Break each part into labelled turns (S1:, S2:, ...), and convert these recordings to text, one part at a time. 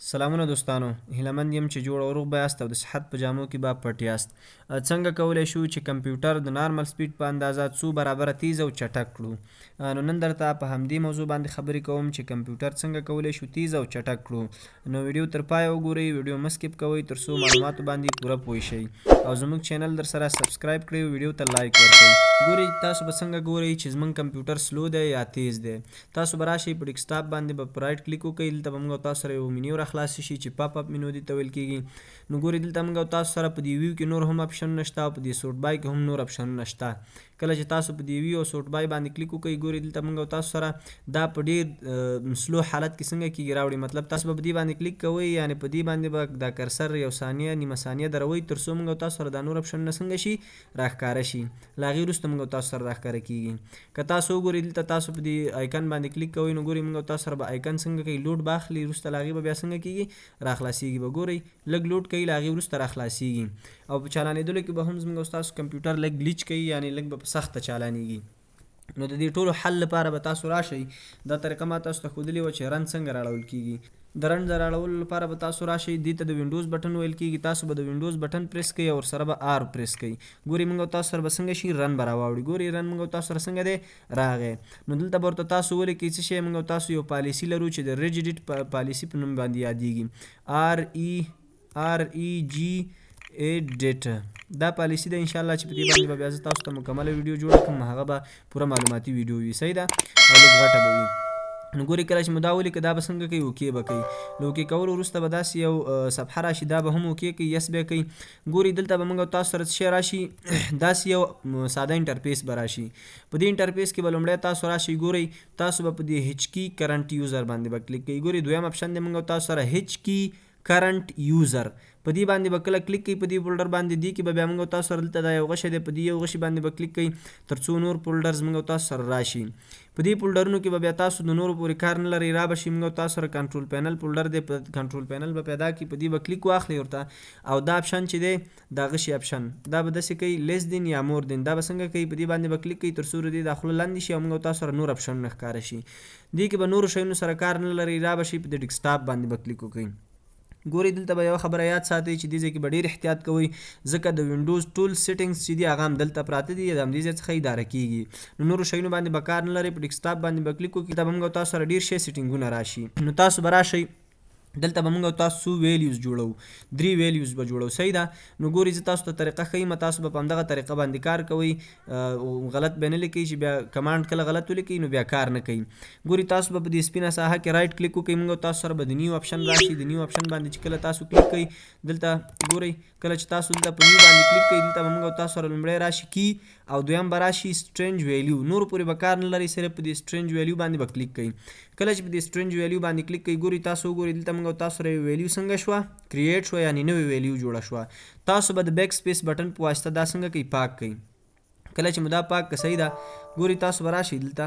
S1: سلامونه دوستانو، هیله مند یم چې جوړ او روغ به یاست او د صحت په جامو کې به پټ یاست. څنګه کولی شو چې کمپیوټر د نارمل سپیډ په اندازه څو برابره تیز او چټک کړو؟ نو نن درته په همدې موضوع باندې خبرې کوم چې کمپیوټر څنګه کولی شو تیز او چټک کړو. نو ویډیو تر پایه وګورئ، ویډیو مه skip کوئ تر څو معلوماتو باندې پوره پوه شئ، او زموږ چینل در سره subscribe کړئ او ویډیو ته لایک ورکړئ. ګورئ تاسو به څنګه ګورئ چې زموږ کمپیوټر slow دی یا تیز دی؟ تاسو به راشئ په ډیسکټاپ باندې به په right click وکړئ، دلته به موږ تاسو سره یو مینیو راخلاص شي چې pop up menu دې ته ویل کیږي. نو ګورئ دلته موږ تاسو سره په دې view کې نور هم اپشنونه شته او په دې sort by کې هم نور اپشنونه شته. کله چې تاسو په دې view او sort by باندې کلیک وکړئ، ګورئ دلته موږ تاسو سره دا په ډیر slow حالت کې څنګه کیږي راوړي. مطلب تاسو به په دې باندې کلیک کوئ، یعنې په دې باندې به دا cursor یو ثانیه نیمه ثانیه دروئ تر څو موږ تاسو سره دا نور اپشنونه څنګه شي راښکاره شي. له هغې وروسته موږ تاسو سره راښکاره کیږي. که تاسو وګورئ دلته تاسو په دې icon باندې کلیک کوئ، نو ګورئ موږ تاسو سره به icon څنګه کوي load به اخلي، وروسته له هغې به بیا څنګه کیږي راخلاصیږي به. ګورئ لږ load کوي، له هغې وروسته راخلاصیږي. او په چالانېدلو کې به هم زموږ ستاسو کمپیوټر لږ glitch کوي، یعنې لږ به په سخته چالانیږي. نو د دې ټولو حل لپاره به تاسو راشئ، دا طریقه ما تاسو ته ښودلې وه چې run څنګه راړول کیږي. د run د راړولو لپاره به تاسو راشئ، دې ته د وینډوز بټن ویل کیږي. تاسو به د وینډوز بټن press کوئ او ورسره به R press کوئ. ګورئ موږ تاسو سره به څنګه شي run به راواوړي. ګورئ run موږ تاسو سره څنګه دی راغی. نو دلته به ورته تاسو ولیکئ څه شی. موږ تاسو یو پالیسي لرو چې د regedit پالیسي په نوم باندې یادیږي، R E G E D T. دا پالیسي ده. انشاءالله چې په دې باندې به بیا زه تاسو ته مکمله ویډیو جوړه کړم، هغه به پوره معلوماتي ویډیو وي، صحیح ده، او لږ غټه به وي. نو ګورئ کله چې مو دا ولیکه دا به څنګه کوي okay به کوي. له okay کولو وروسته به داسې یو صفحه راشي، دا به هم okay کوي، yes به کوي. ګورئ دلته به موږ تاسو سره څه شی راشي، داسې یو ساده interface به راشي. په دې interface کې به لومړی تاسو راشئ، ګورئ تاسو به په دې HKEY_CURRENT_USER باندې به کلیک کوئ. ګورئ دویم اپشن دی موږ تاسو سره HKEY_CURRENT_USER، په دې باندې به کله کلیک کوئ په دې folder باندې، دې کې به بیا موږ تاسو سره دلته دا یو غشی دی، په دې یو غشي باندې به کلیک کوئ تر څو نور folders موږ تاسو سره راشي. په دې فولډرونو کې به بیا تاسو د نورو پورې کار نه لرئ، را به شي موږ تاسو سره control panel folder دی، په control panel به پیدا کړي، په دې به کلیک واخلئ ورته. او دا اپشن چې دی دا غشي اپشن دا به داسې کوي less than یا more than، دا به څنګه کوي په دې باندې به کلیک کوئ تر څو دې دا خوله لاندې شي او موږ تاسو سره نور اپشنونه ښکاره شي. دې کې به نورو شیانو سره کار نه لرئ، را به شي په دې ډیسکټاپ باندې به کلیک وکړئ. ګورئ دلته به یوه خبره یاد ساتئ چې دې ځای کې به ډېر احتیاط کوئ، ځکه د وینډوز ټول settings چې دي هغه هم دلته پراته دي، د همدې ځای څخه اداره کیږي. نو نورو شیانو باندې به کار نه لرئ، په ډیسکټاپ باندې به کلیک وکړئ، دلته به موږ تاسو سره ډېر شی سیټینګونه راشي. نو تاسو به راشئ، دلته به موږ تاسو څو values جوړو، درې values به جوړو، صحیح ده. نو ګورئ زه تاسو ته طریقه ښیم، تاسو به په همدغه طریقه باندې کار کوئ، غلط به نه لیکئ چې بیا command کله غلط ولیکئ نو بیا کار نه کوي. ګورئ تاسو به په دې سپینه ساحه کې right click وکړئ، موږ تاسو سره به د new option راشي. د new option باندې چې کله تاسو کلیک کوئ، دلته ګورئ کله چې تاسو دلته په new باندې کلیک کوئ، دلته به موږ تاسو سره لومړی راشي key او دویم به راشي string value. نور پورې به کار نه لرئ، صرف په دې string value باندې به کلیک کوئ. کله چې په دې string value باندې کلیک کوئ، ګورئ تاسو وګورئ دلته موږ تاسو سره یو value څنګه شوه create شوه، یعنې نوې value جوړه شوه. تاسو به د backspace button په واسطه دا څنګه کوئ پاک کوئ. کله چې مو دا پاک کړه، صحیح ده. ګورئ تاسو به راشئ دلته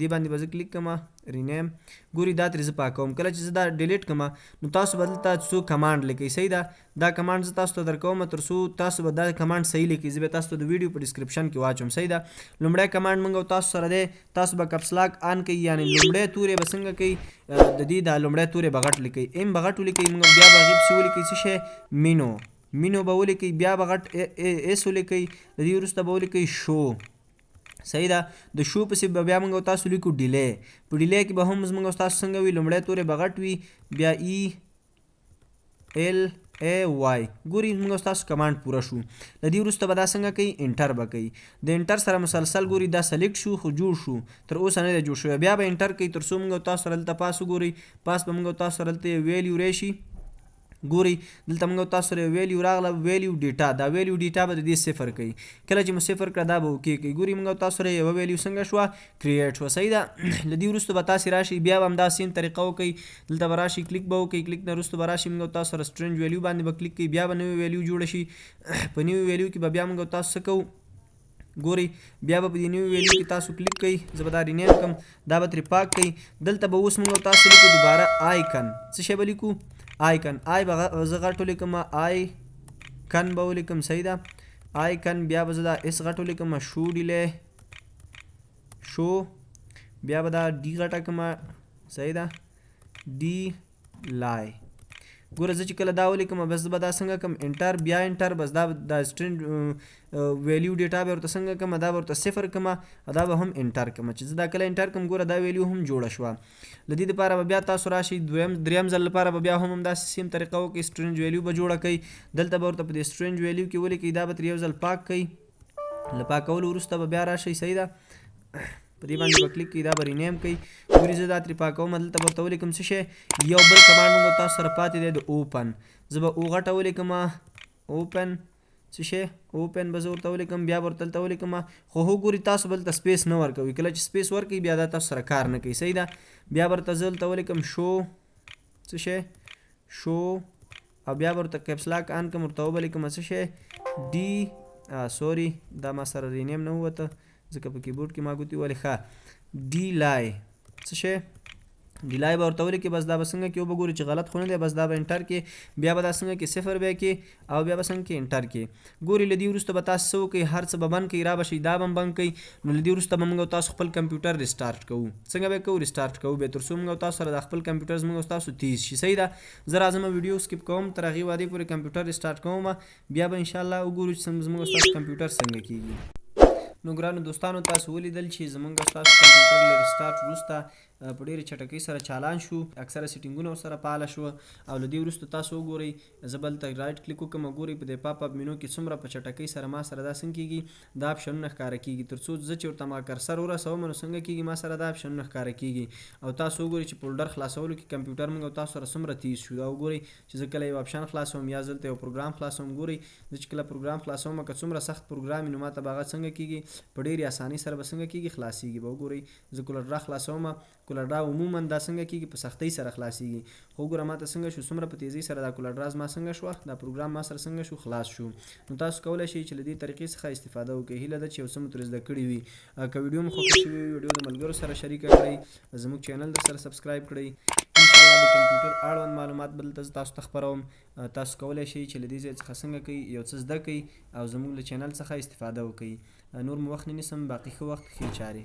S1: دې باندې به زه کلیک کړم rename، ګورئ دا ترې زه پاکوم. کله چې زه دا delete کړم نو تاسو به دلته څو command لیکئ، صحیح ده. دا command زه تاسو ته درکوم تر څو تاسو به دا command صحیح لیکئ، زه به تاسو ته د ویډیو په description کې واچوم، صحیح ده. لومړی command موږ تاسو سره دی، تاسو به caps lock on کوئ، یعنې لومړی توری به څنګه کوئ، د دې دا لومړی توری به غټ لیکئ، M به غټ ولیکئ. موږ بیا به هغې پسې ولیکئ څه شی، menu، menu به ولیکئ، بیا به غټ S ولیکئ، د دې وروسته به ولیکئ شو، صحیح ده. د شو پسې به بیا موږ تاسو لیکو delay، په delay کې به هم زموږ تاسو څنګه وي، لومړی توری به غټ وي، بیا E L A Y. ګورئ موږ تاسو command پوره شو. له دې وروسته به دا څنګه کوي enter به کوي. د enter سره مسلسل ګورئ دا select شو، خو جوړ شو، تر اوسه نه دی جوړ شوی. بیا به enter کوي تر څو موږ تاسو سره دلته پاس وګورئ، پاس به موږ تاسو سره دلته یو value راشي. ګورئ دلته موږ تاسو سره یو value راغله، value data، دا value data به د دې صفر کوي. کله چې مو صفر کړه دا به okay کوي. ګورئ موږ تاسو سره یوه value څنګه شوه create شوه، صحیح ده. له دې وروسته به تاسې راشئ، بیا به همدا same طریقه وکړئ، دلته به راشئ کلیک به وکړئ، کلیک نه وروسته به راشئ موږ تاسو سره string value باندې به کلیک کوئ، بیا به نوې value جوړه شي. په نوې value کې به بیا موږ تاسو څه کوو، ګورئ بیا به په دې نوې value کې تاسو کلیک کوئ، زه به دا rename کړم، دا به ترې پاک کړئ. دلته به اوس موږ تاسو لیکو دوباره icon، څه شی به لیکو icon، I به زه غټ ولیکم، icon به ولیکم، صحیح ده. icon بیا به زه دا S غټ ولیکم، show delay، show بیا به دا D غټه کړم، صحیح ده، ډي لای. ګوره زه چې کله دا ولیکم بس زه به دا څنګه کوم، enter بیا enter، بس دا د string value data به ورته څنګه کوم، دا به ورته صفر کوم او دا به هم enter کوم. چې زه دا کله enter کوم ګوره دا value هم جوړه شوه. له دې دپاره به بیا تاسو راشئ دویم دریم ځل لپاره به بیا هم همداسې same طریقه وکړئ، string value به جوړه کړئ. دلته به ورته په دې string value کې ولیکئ، دا به ترې یو ځل پاک کړئ. له پاکولو وروسته به بیا راشئ، صحیح ده، په دې باندې به کلیک کړئ، دا به rename کړئ. ګوري زه دا ترې پاکوم، دلته به ورته ولیکم څه شی، یو بل command موږ تاسو سره پاتې دی د open. زه به او غټه ولیکم، open څه شی، open به زه ورته ولیکم، بیا به ورته دلته ولیکم. خو هو ګوري تاسو بل ته space نه ورکوي، کله چې space ورکوي بیا دا تاسو سره کار نه کوي، صحیح ده. بیا به ورته زه دلته ولیکم شو څه شی، شو، او بیا به ورته caps lock on کړم، ورته وبه لیکم څه شی، D sorry دا ما سره rename نه ووته ځکه په کیبورډ کې ما ګوتې ولې. ښه ډي لای څه شی، ډي لای به ورته ولیکې، بس دا به څنګه کې وبه ګوري چې غلط خو نه دی، بس دا به enter کې، بیا به دا څنګه کې صفر به کې او بیا به څنګه کې enter کې. ګوري له دې وروسته به تاسو څه وکړئ، هر څه به بند کړئ، را به شئ، دا به هم بند کړئ. نو له دې وروسته به موږ او تاسو خپل کمپیوټر restart کوو. څنګه به یې کوو؟ restart کوو به تر څو موږ او تاسو سره دا خپل کمپیوټر زموږ او تاسو تیز شي، صحیح ده. زه راځم ویډیو skip کوم، تر هغې وعدې پورې کمپیوټر restart کوم، بیا به انشاءالله وګورو چې زموږ او ستاسو کمپیوټر څنګه کیږي. نو ګرانو دوستانو تاسو ولیدل چې زمونږ او ستاسو کمپیوټر له restart وروسته په ډېرې چټکۍ سره چالان شو، اکثره setting ونه ورسره فعاله شوه. او له دې وروسته تاسو وګورئ، زه به دلته right click وکړم او ګورئ په دې pop up menu کې څومره په چټکۍ سره ما سره دا څنګه کېږي، دا option ونه ښکاره کېږي. تر څو زه چې ورته ما cursor ورسوم نو څنګه کېږي، ما سره دا option ونه ښکاره کېږي. او تاسو وګورئ چې folder خلاصولو کې کمپیوټر موږ او تاسو سره څومره تیز شو. دا وګورئ چې زه کله یو option خلاصوم یا زه دلته یو پروګرام خلاصوم، ګورئ زه چې کله پروګرام خلاصوم که څومره سخت پروګرام وي نو ما ته به هغه څنګه کېږي، په ډېرې اسانۍ سره به څنګه کېږي، خلاصېږي به. وګورئ زه CorelDRAW خلاصوم، CorelDRAW عموما دا څنګه کېږي، په سختۍ سره خلاصېږي، خو وګوره ما ته څنګه شو، څومره په تیزۍ سره دا CorelDRAW زما څنګه شوه، دا پروګرام ما سره څنګه شو، خلاص شو. نو تاسو کولی شئ چې له دې طریقې څخه استفاده وکړئ. هیله ده چې یو څه مو ترې زده کړي وي. که ویډیو مو خوښه شوې وي، ویډیو د ملګرو سره شریکه کړئ، زموږ channel در سره subscribe کړئ. انشاءالله د کمپیوټر اړوند معلومات به دلته زه تاسو ته خپروم. تاسو کولی شئ چې له دې ځای څخه څنګه کوئ، یو څه زده کړئ او زموږ له channel څخه استفاده وکړئ. نور مو وخت نه نیسم، باقي ښه وخت، ښې چارې.